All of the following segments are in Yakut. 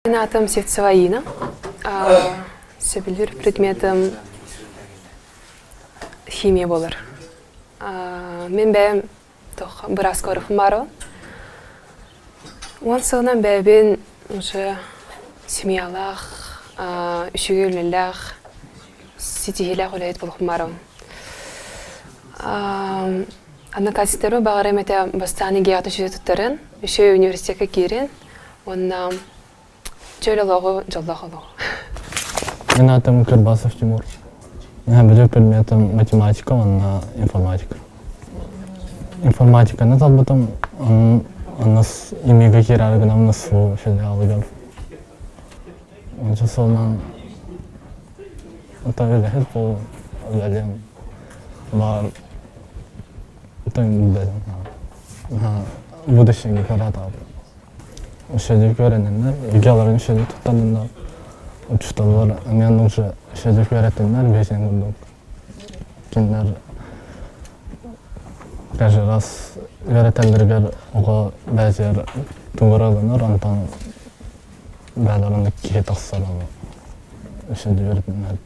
Мин аатым Сивцева Ина. Сөбүлүүр предметым химия буолар. Мин бэйэм туох бырааска барыахпын баарабын. Уон сылынан бэйэбин уже семьялаах, үчүгэй үлэлээх, ситиһиилээх үлэһит буолуохпун баарабын. Одноклассниктарбар баҕарыам этэ бастаан ИГЭ-ҕэ үчүгэй туттарын, үчүгэй университекка киирин, Уонна чөл олоҕу, дьоллоох олоҕу. Мин аатым Кырбасов Тимур. Билэр предметым математика уонна информатика. Информатиканы талбытым, онно имигэ киирээри гынан СФУ филиалыгар. Онча сылынан ото үлэһит буол үлэлиэм баар будущее көрө Үчүгэйдик үөрэнэннэр, ИГЭ-ларын үчүгэйдик туттарданнар, учууталлар эмиэ уже үчүгэйдик үөрэттиннэр бэйэтин курдук. Кинилэр каждый раз үөрэтэллэригэр оҕо бэйэтигэр тугу эрэ ылынар, онтон бэйэлэрин киһи тахсар ону үчүгэйдик үөрэтиннэр.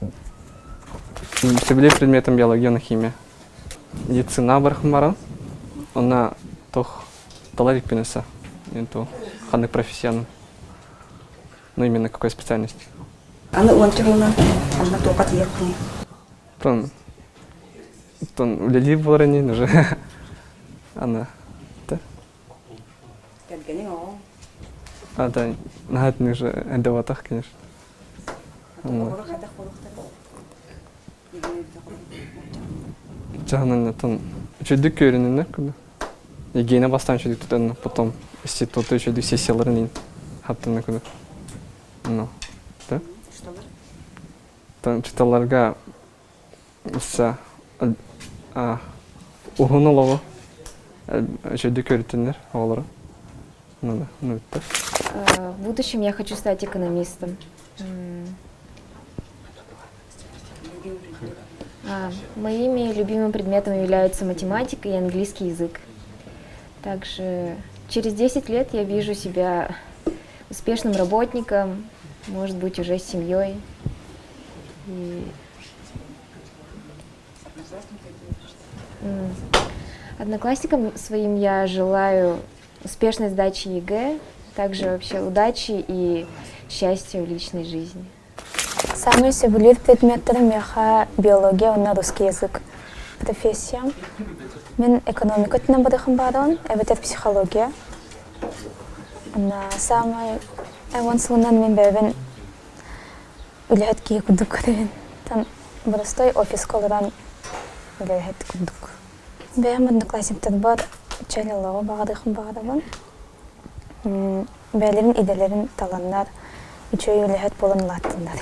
Сөбүлүүр предметом биология уонна химия. Медицина барахын баран, онно туох тала иликпин өссө. Ту ханнык профессияны, ну именно какой специальность. Аны уонча сылынан онно туохха тиийиэххиний? Тон тон үлэлиир буолар ини уже аны да. Кэргэниҥ оҕоҥ? А да, наһаа уже эрдэ конечно. Оҕолор хайдах буолуохтарай? Чаһынан тон үчүгдүк көрүнүннэр курдук. Евгения бастаан үчүгдүк тутан, потом институту үчүгдүк сессияларын ин хаптана курдук. Ну, да? Тон учууталларга исса уһун олоҕу үчүгдүк көрүтүннэр оҕолору. Ну да, ну бүттэ. В будущем я хочу стать экономистом. Моими любимыми предметами являются математика и английский язык. Также через 10 лет я вижу себя успешным работником, может быть, уже с семьей. И Одноклассникам своим я желаю успешной сдачи ЕГЭ, также вообще удачи и счастья в личной жизни. Саамай сөбүлүүр предметтэрим миэхэ биология уонна русский язык профессиям. Мин экономика өттүнэн барыахым баарабын, эбэтэр психология. Уонна саамай уон сылынан мин бэйэбин үлэһит киһи курдук көрөбүн. Там боростой офиска олорон үлэһит курдук. Бэйэм одноклассниктарбар чөл олоҕу баҕарыахым баҕарабын. Бэйэлэрин идэлэрин таланнар, үчүгэй үлэһит буолан улааттыннар.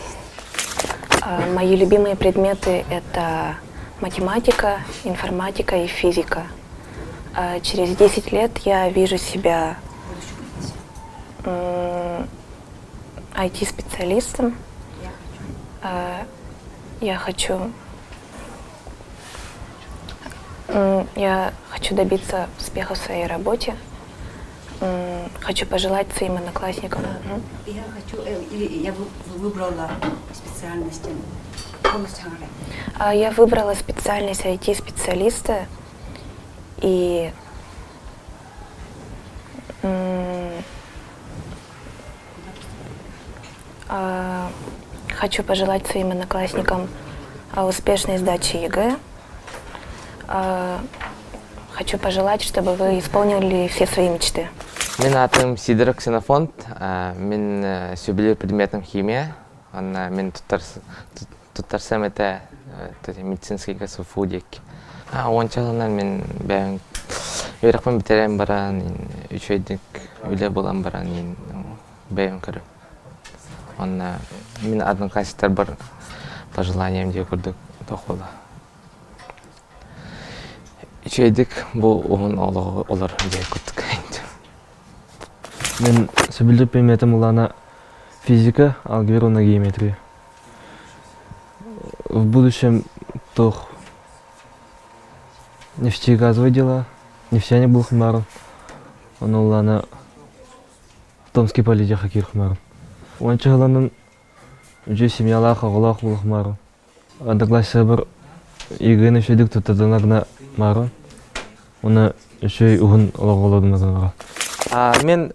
Мои любимые предметы – это математика, информатика и физика. Через 10 лет я вижу себя IT-специалистом. Я хочу я хочу добиться успеха в своей работе. Хочу пожелать своим одноклассникам. Я хочу, или я выбрала специальность полностью. Я выбрала специальность IT-специалиста и хочу пожелать своим одноклассникам успешной сдачи ЕГЭ. Хочу пожелать, чтобы вы исполнили все свои мечты. Мин аатым Сидор Ксенофонт. Мин сөбүлүүр предметым химия. Онно мин туттарсам этэ медицинскийга СФУ диэки. Уонча сылынан мин бэйэм үөрэхпин бүтэрэн баран үчүгэйдик үлэ булан баран бэйэм көрөм. Онно мин одноклассниктарбар пожеланием диэ курдук тохуола. Үчүгэйдик бу уһун олоҕу олор диэ курдук. Мин сөбүлүүр предметим улаана физика, алгебра уонна геометрия. В будущем туох нефтегазовые дела, нефтяник буолуохум Ону улаана Томский политеха киирхмарым. Уонча сылынан үчүгэй семьялаах оҕолоох буолуохмаарым. Одноклассникпар ЕГЭ-ни үчүгэйдик туттарданарына маарым. Уонна үчүгэй уһун олоҕу олордунарына. Мин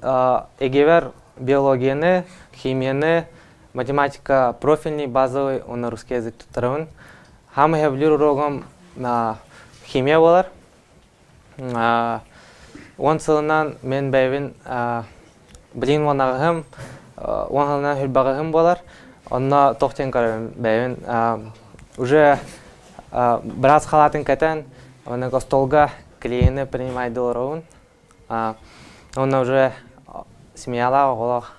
ЕГЭ-бэр биологияны, химияны, математика профильный, базовый уонна русский язык туттарабын. Хаамый сөбүлүүр уруогум химия буолар. 10 сылынан мен бэйэбин билигин уонаҕыһым, 10 сылынан хүрбэҕиһим буолар. Онно туох диэн көрөбүн бэйэбин уже быраас халаатын кэтэн, уонна остуолга клиены принимайды олоробун. Онно уже семьялаах оҕолоох.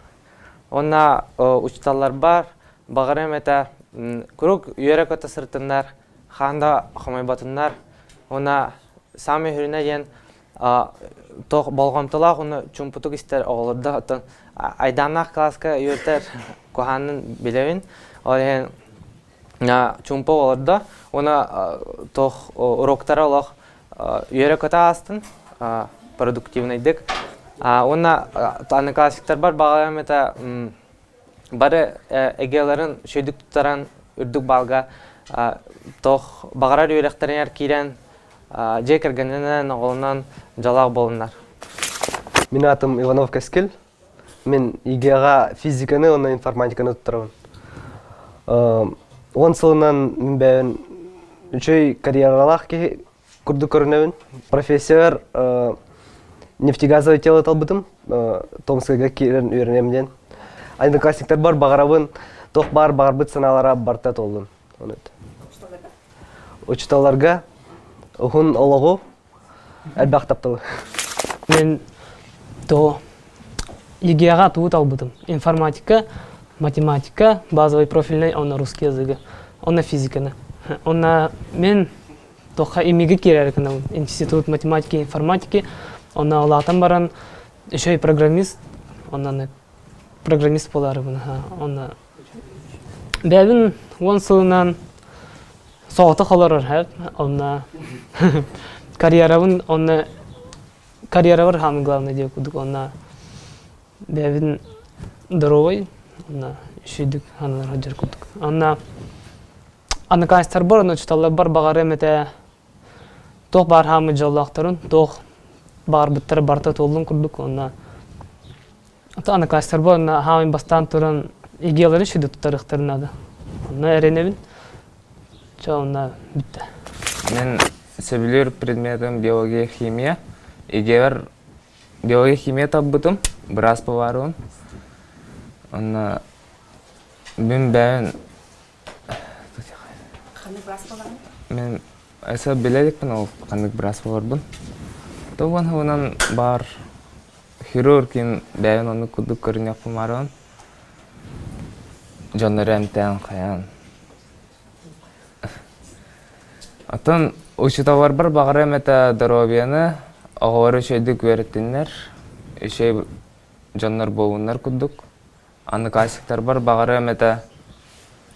Уонна учууталларбар баҕарыам этэ куруук үөрэ-көтө сырыттыннар, хаан да хомойботуннар. Уонна саамай сүрүнэ диэн туох болҕомтолоох уонна чуумпутук истэр оҕолордо оттон айдааннаах кылааска үөрэтэр куһаанын билэбин. Ол иһин чуумпу оҕолордо уонна туох уроктара олох үөрэ-көтө аастын продуктивнайдык. Уонна одноклассниктарбар баҕарыам этэ бары ЭГЭ-ларын үчүгэйдик туттаран үрдүк баалга туох баҕарар үөрэхтэригэр киирэн дьиэ кэргэнинэн, оҕолонон дьолоох буолуннар. Мин аатым Иванов Кэскил. Мин ЕГЭ-ҕа физиканы уонна информатиканы туттарабын. 10 сылынан мин бэйэбин үчүгэй карьералаах киһи курдук көрүнэбин. Профессор нефтегазовый тело талбытым. Томскайга киирэн үөрэнэм диэн. Одноклассниктарбар баҕарабын, туох баар баҕарбыт санаалара барыта туоллун. Учууталларга уһун олоҕу, элбэх тапталы. Мен то ЕГЭ-ҕа тугу талбытым. Информатика, математика, базовый профильный, онно русский языгы, онно физиканы. Онно мен Туохха имиги киирэр гынабын. Институт математики и информатики. Онно улаатан баран еще и программист. Онно программист буоларыбын. Онно бэйэбин 10 сылынан соҕотох олорор һэп. Онно карьерабын онно карьерабар самый главный диye курдук онно бэйэбин здоровый онно үчүйдүк ананар сылдьар курдук. Онно Одноклассниктарбар уонна учууталларбар баҕарыам этэ туох баар хааммыт дьоллоохторун, туох баҕарбыттара барыта туоллун курдук уонна одноклассниктарбар уонна хаамай бастаан туран ЕГЭ-лары сүдү туттарыахтарын наада. Онно эрэнэбин. Чэ, онно бүттэ. Мен сөбүлүүр предметым биология, химия. ЕГЭ-бэр биология, химия талбытым, быраас поварым. Онно мин бэйэм Ханнык быраас буолаҕын? Мин өссө билэ иликпин ол ханнык быраас буоларбын. Тугун туһунан баар хирург бэйэбин оннук курдук көрүнүөхпүн баарыбын. Дьоннору эмтээн хайаан. Оттон учууталларбар баҕарыам этэ доруобуйаны, оҕолору үчүгэйдик үөрэттиннэр, үчүгэй дьоннор буолуннар курдук. Одноклассниктарбар баҕарыам этэ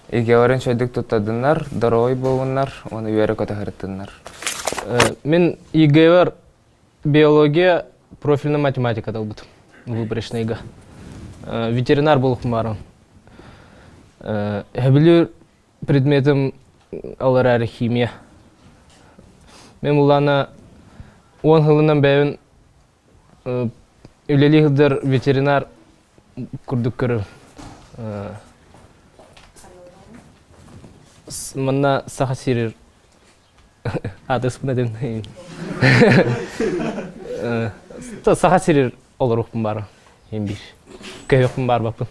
ЕГЭ-ларын үчүгэйдик туттардыннар, доруобай буолуннар уонна үөрэ-көтө сырыттыннар. Мин ЕГЭ-бэр биология, профильная математика талбытым выборочныйга. Ветеринар буолуохпун баарым. Сөбүлүүр предметим ол эрээри химия. Мин буллаана 10 сылынан бэйэбин Үлэлии сылдьар ветеринар курдук көрөр. Манна Саха сирир аадырыспын этим. Саха сирир олоруохпун баар. Иһин биир. Көһүөхпүн баарбаппын.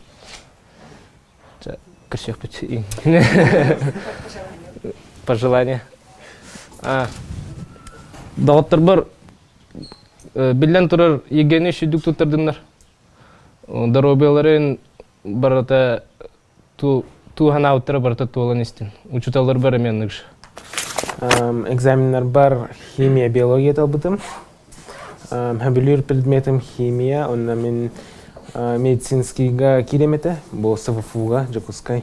Көрсүөхпүт. Пожелание. Доҕотторбор Биллэн турар, Евгений сүдүк туттардыннар. Доруобуйаларын барыта тууһанаабыттара барыта туолан истин. Учууталларбар эмиэ оннук же. Экзаменнарбар химия, биология талбытым. Сөбүлүүр предметим химия, онно мин медицинскийга киирем этэ, бу СВФУ-га, Дьокуускай.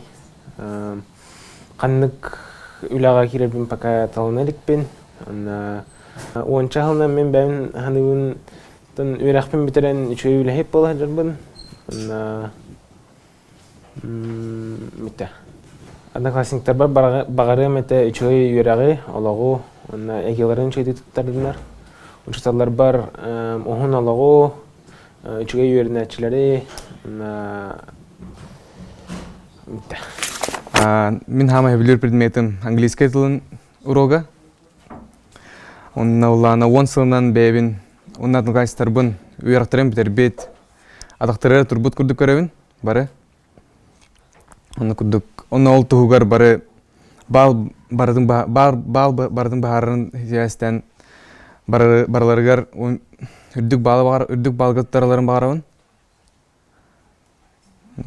Ханнык үлэҕэ киирэрбин пока талына иликпин. Онно уонча сылынан мин бэйэм саныыбын үөрэхпин бүтэрэн үчүгэй үлэһит буола сылдьарбын. Онно Бүтэ. Одноклассниктарбар баҕарыам этэ үчүгэй үөрэҕи, олоҕу, уонна эгиларын үчүгэйдик туттардыннар. Учууталларбар уһун олоҕу, үчүгэй үөрэнээччилэри уонна бүтэ. Мин хаамай сөбүлүүр предметым английскай тылын урога. Онно улаана 10 сылынан бэйэбин уонна одноклассниктарбын үөрэхтэрин бүтэрбит, атахтарыгар турбут курдук көрөбүн бары. Онно курдук онно ол туһугар бары баал барытын баал баал барытын баһаарарын сибээстээн барыларыгар үрдүк баалы баҕар үрдүк баалга туттаралларын баҕарабын.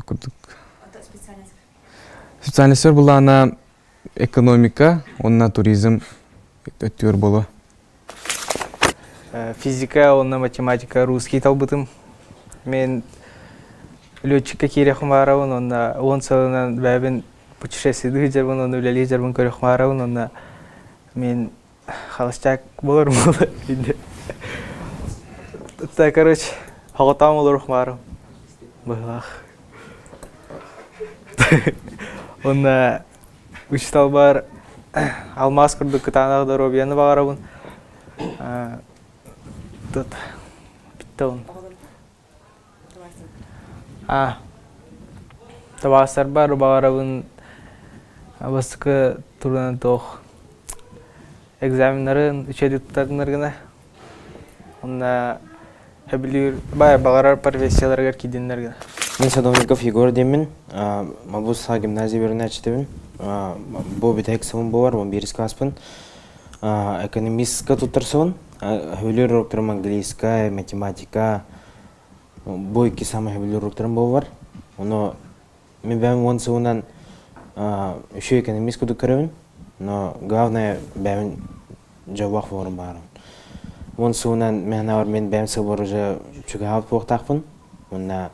Курдук. Специальностьтар былаана экономика уонна туризм өттүгэр буолуо. Физика уонна математика русский талбытым. Мен летчикка киириэхпин баарабын уонна 10 сылынан бэйэбин путешествиедыы сылдьарбын уонна үлэлии сылдьарбын көрүөхпүн баарабын уонна мен холостяк болорум буолар Так, короче, хоҕотоон олорух баарым быһылаах. Уонна учууталбар алмаас курдук кытаанах доруобуйаны баҕарабын. Тут бүттэ он. А табаастарбар баҕарабын бастакы турунан туох экзаменнарын үчүгэй туттарыннар гына Онно сөбүлүүр баҕарар профессияларыгар киирдиннэр гына. Мин Садовников Егор диэммин. Мабус гимназия үөрэнээччитэбин. Бу бүтэһик сылым буолар, 11 класспын. Экономистка туттарсабын. Сөбүлүүр уроктарым английскай, математика. Бу икки самый сөбүлүүр уроктарым буолар. Ону Мин бэйэм 10 сылынан үчүгэй экономист курдук көрөбүн, но главное бэйэм дьоллоох буоларым баарым. 10 сылынан мин санаабар мин бэйэм сылбар уже чугаһаабыт буолуохтаахпын уонна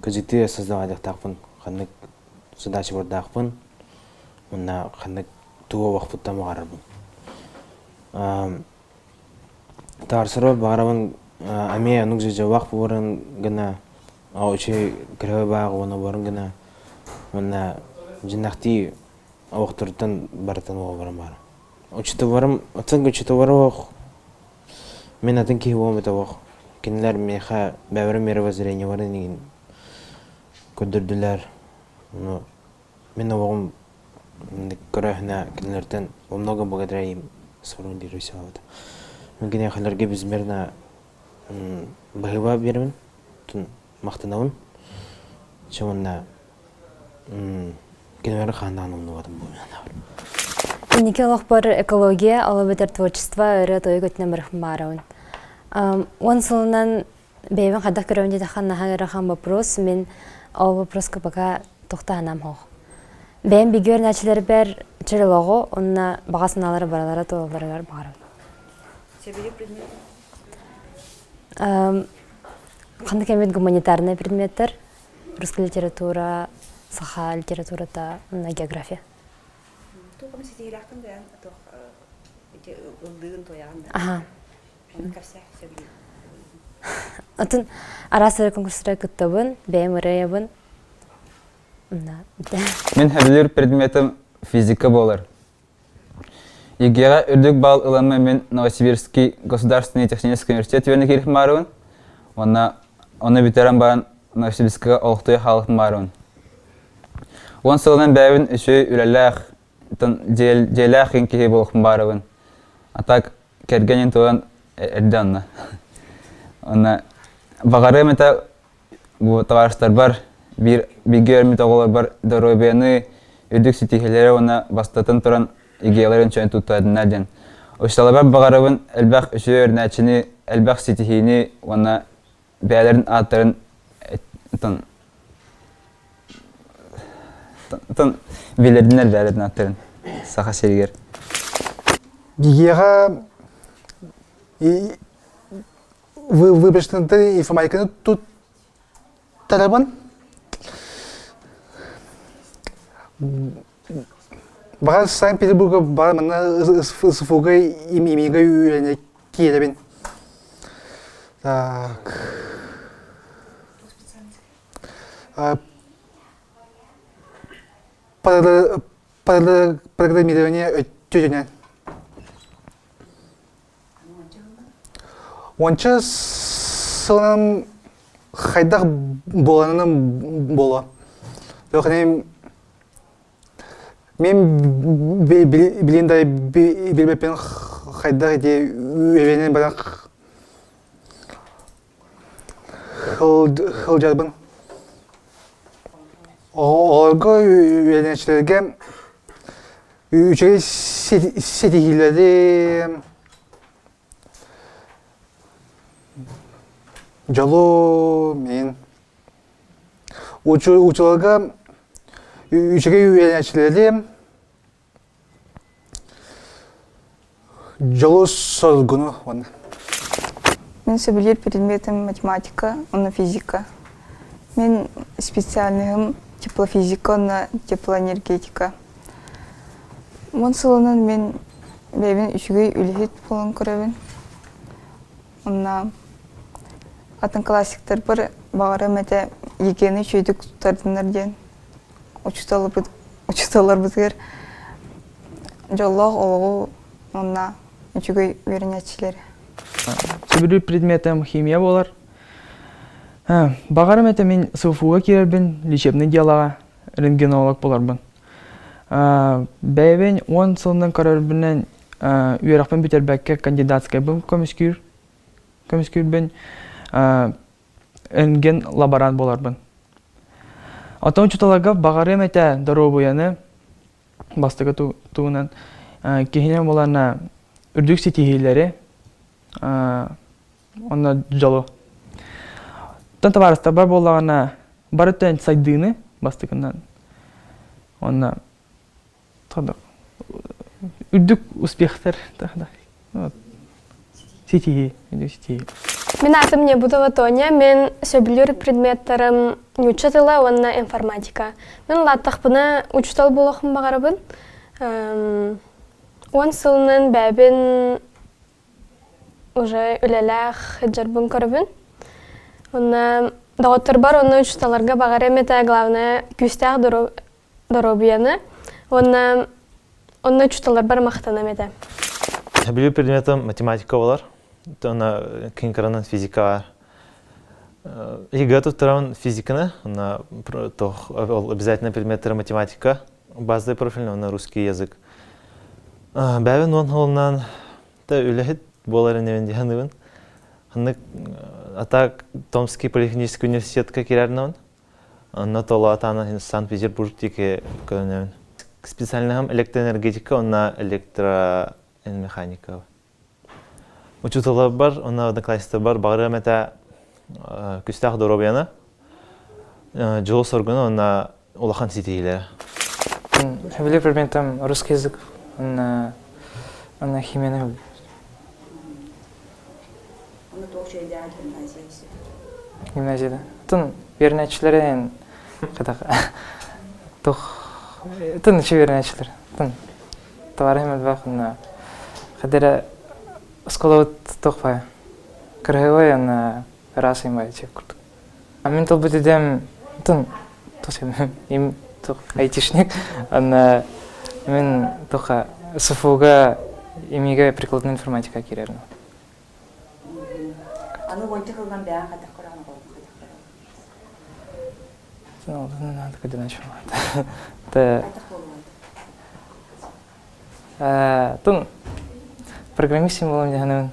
кредиты создавать ханнык задача бардаахпын уонна ханнык тугу олохпуттан баҕарарбын. Таарсарбар баҕарабын эмиэ оннук дьоллоох буоларын гына үчүгэй кыраһы баах уонна буоларын гына уонна дьиннэхтии олохторуттан барытын уолбарым баара. Учитыварым, оценка учитыварым ох мин атын киһи буолуом этэ ох. Кинилэр миэхэ бэйэлэрин мировоззрениеларын игин көрдөрдүлэр. Ну, мин олоҕум көрөөһүнэ кинилэртэн во многом благодаря им сформулируйся. Мин киниэхэлэргэ безмерно баһыыба биэрэбин, махтанабын. Чэ уонна кинилэри хааннаан умнубатым буолуо. Инники олохпор экология, ол эбэтэр творчество ырыа-тойук өттүнэн барыхпын баарабын. 10 сылынан бэйэбин хайдах көрөбүн диэтэххэ наһаа ыарахан вопрос. Мин ол вопроска пока тохтоһунам суох. Бэйэм бигэ үөрэнээччилэрбэр чөл олоҕу уонна баҕа санаалары барылара туолалларыгар баҕарабын. Сөбүлүүр предмет? Ханнык эмит гуманитарнай предметтэр, русская литература, саха литературата, уонна география. Туох эмэ ситиһиилээхтин да туох ити ыллыын туойаҕын да? Аха. Ону кэпсээ сөбүлүүр. Атын араас ырыа конкурстарга кыттабын, бэйэм ырыайабын. Мин сөбүлүүр предметым физика буолар. ЕГЭ-ҕэ үрдүк балл ыламмын мин Новосибирский государственный технический университет үөрэнэ киирбит баарыбын. Уонна ону бүтэрэн баран Новосибирскайга олохтуйа хаалбытым баарыбын. 10 сылынан бэйэбин үчүгэй үлэлээх, дьиэлээх киһи буолуохпун баарыбын. А так кэргэнин туһунан эрдэ онно. Онно баҕарыам этэ Бу табаарыстарбар, биир бииргэ үөрэммит оҕолорбор доруобуйаны, үрдүк ситиһиилэри уонна бастатан туран идеяларын чөөн туттардыннар диэн. Учууталларбар баҕарабын элбэх үчүгэй үөрэнээччини, элбэх ситиһиини уонна бэйэлэрин ааттарын тон тон билэрдинэр бэйэлэрин ааттарын Саха сиригэр. Биһиэхэ выборочнай информатиканы туттарабын. Баҕар Санкт-Петербурга баар манна СФУга имига үөрэнэ киирэбин. Так. программирование өттүнэн. Уонча сылынан хайдах буоланынан буолуо. Тохнем мен билин да билбеппин хайдах ити үөрэнэн баран сылдьарбын. Оҕолорго үөрэнээччилэргэ үчүгэй ситиһиилэри дьолу мин учууталга үчүгэй үөрэнээччилэри Дьолу-соргуну уонна Мин сөбүлүүр предметим математика уонна физика. Мин специальноһым теплофизика уонна теплоэнергетика. Уон сылынан мин бэйэбин үчүгэй үлэһит буолан көрөбүн. Онно атын классиктарбар баҕарам этэ ЕГЭ-ни үчүгэйдик туттардыннар диэн учууталларбыт учууталларбытыгар дьоллоох олоҕу уонна үчүгэй үөрэнээччилэри. Сөбүлүүр предметим химия буолар. Баҕарым этэ мин СФУ-га киирэрбин, лечебный делоҕа рентгенолог буоларбын. Бэйэбин 10 сылынан көрөрбүнэн үөрэхпин бүтэрбэккэ кандидатскайбын көмүскүүр көмүскүүрбүн рентген лаборант буоларбын. Оттон учууталларга баҕарыам этэ доруобуйаны бастакы туһунан киһинэн буолан үрдүк ситиһиилэри онно дьолу. Оттон табаарыстарбар буоллаҕына бары өттүнэн сайдыыны бастакынан уонна үрдүк успехтар ситиһии ситиһии. Мин аатым Небудова Тоня, мен сөбүлүүр предметтарым нуучча тыла уонна информатика. Мин улааттахпына учуутал буолуохпун баҕарабын. 10 сылынан бэйэбин уже үлэлээх дьарбын көрөбүн. Онно доҕотторбор уонна учууталларга баҕарыам этэ, главное күүстээх доруобуйаны уонна онно учууталларбар махтанам этэ. Билүү предметым математика болар. Онно кыҥкыранан физика бар. ЕГЭ туттарабын физиканы, онно ол обязательно предметтері математика, базовый профильный, онно русский язык. Бэйэбин уон холунан та үлэһит буолар инибин диһаныбын. Ханнык а так Томский политехнический университетка кирэрнабын. Онно толоотаана Санкт-Петербург диэки көрөнөбүн. Специальноһым электроэнергетика уонна электромеханика. Учууталларбар уонна одноклассниктарбар баҕарыам этэ күстээх доруобуйаны, дьолу-соргуну уонна улахан ситиһиилэри. Сөбүлүүр предметим русский язык уонна уонна химияны Оны туох үчүгэйдээх гимназия Гимназияда. Тын үөрэнээччилэрин хатах тух тын үчүгэй үөрэнээччилэр. Тын товарым элбэх уонна хадера осколобут туох баа кырыһыбай уонна ыраас ыймай чек курдук. Мин тылбыт идэм тын тус им тух айтишник уонна мин туха СФУга имигэ прикладной информатика киирэрин. Аны уонча сылынан бэйэҥ хайдах көрөҕүн оҕолорун хайдах көрөҕүн? Надо Те Тун программист болом дьаһаныбын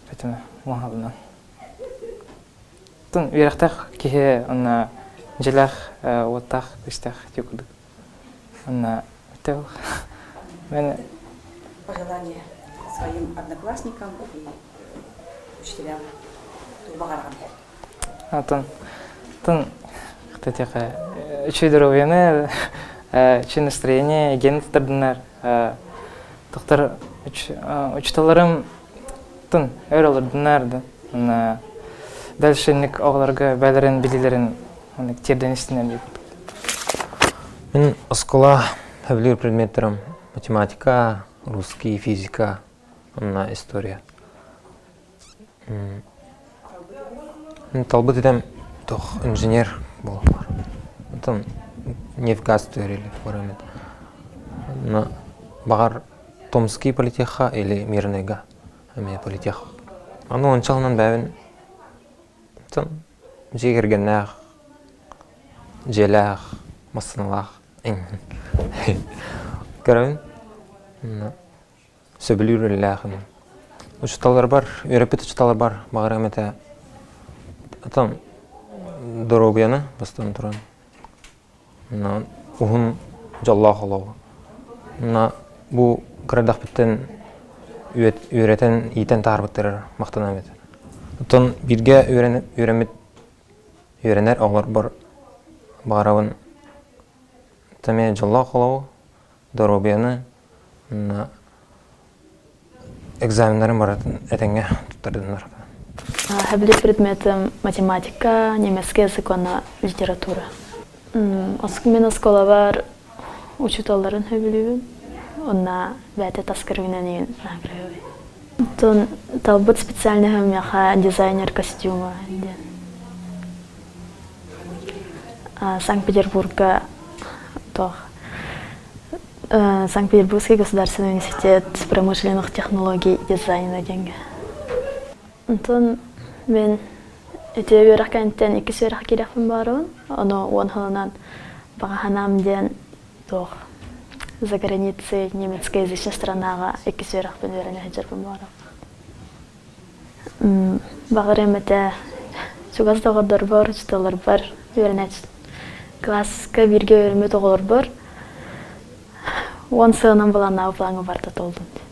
Поэтому махалынан. Тун үөрэхтээх киһи онно дьэлээх уоттаах күстээх дии курдук. Онно Мен Пожелание своим одноклассникам и учителям тугу Атын тын хтетеке үчүгэй доруобуйаны, үчүгэй настроение, ген туттардыннар. Тохтор учуталларым тын өр олордунар да. Дальше инник оҕолорго бээлэрин билиилэрин тиэрдэн истинэр диэбит. Мин оскуола сөбүлүүр предметтерим математика, русский, физика, уонна история. Мин талбыт идэм. Тох инженер буолар. Оттон нефть-газ түөрили барамет. Но бағар Томский политеха или Мирныйга эмиэ политех. Аны ончалынан бэбин оттон дьиэ кэргэннээх, дьиэлээх, массыыналаах көрөбүн. Сөбүлүүр үлэлээхин. Учууталларбар, үөрэппит учууталларбар баҕарыам этэ оттон доруобуйаны бастатан туран уһун дьоллоох олоҕу. Уонна бу кыра эрдэхпиттэн үөрэтэн, иитэн таһаарбыттарыгар махтанабын этэ. Оттон бииргэ үөрэммит үөрэнэр оҕолорбор баҕарабын эмиэ дьоллоох олоҕу, доруобуйаны уонна экзаменнарын барытын этэҥҥэ туттардыннар. Сөбүлүүр предметим математика, немецкий язык уонна литература. Мин оскуолабар учууталларын сөбүлүүбүн. Онно бэйэтэ тас көрүҥүнэн иин наһаа Оттон талбыт специальноһым миэхэ дизайнер костюма диэн. Санкт-Петербурга туох Санкт-Петербургский государственный университет промышленных технологий дизайна диэҥҥэ. Онтон мин ити үөрэх кэнниттэн иккис үөрэххэ киириэхпин баҕарабын. Ону уон сылынан баҕа санаам диэн туох за границей немецкоязычный странаҕа иккис үөрэхпин үөрэнэ сылдьарбын баҕарабын. Баҕарыам этэ чугас доҕордорбор, учууталларбар, үөрэнээччи кылааска бииргэ үөрэммит оҕолорбор уон сылынан былааннаабыт плаҥҥа барыта толлум диэн.